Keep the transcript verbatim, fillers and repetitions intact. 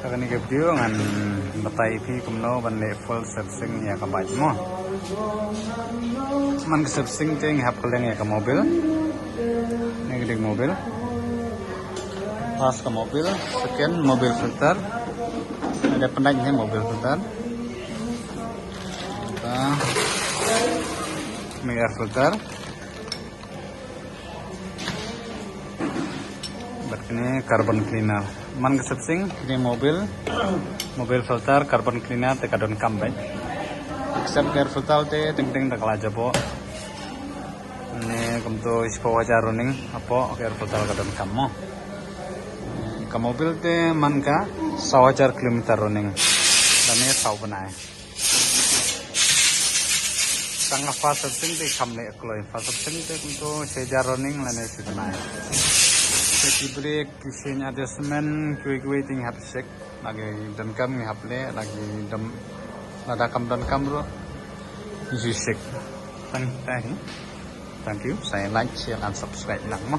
Ha kane ka video ngan batai phi kumno ban leh full servicing ïa ka bike mo. Man ka servicing te ngi hap kylleng ïa ka mobil. Ni ka dei mobil. First ka mobil, second mobil filter. Ada pendek ni mobil filter. Kita ni air filter. Bad kane carbon cleaner. Man ka servicing, kane mobil, mobil filter, carbon cleaner te ka donkam bad. Except air filter te teng teng da ka la jaboh. Ne kumto shiphew hajar running, hapoh ka air filter ka donkam mo. Ka mobil te man ka saw hajar kilometer running. Lane saw bnai. Tang ka first servicing te kham leh kloi. First servicing te kumto shi hajar running lane shi bnai. Te ki brake, ki shane adjustment, kiwei kiwei te ngi hap check. Lada ki donkam ngi hap leh, lada ki dom, lada kam donkam ruh ngi shu check. Tang, tang. Thank you. Sa like, share and subscribe nang mo.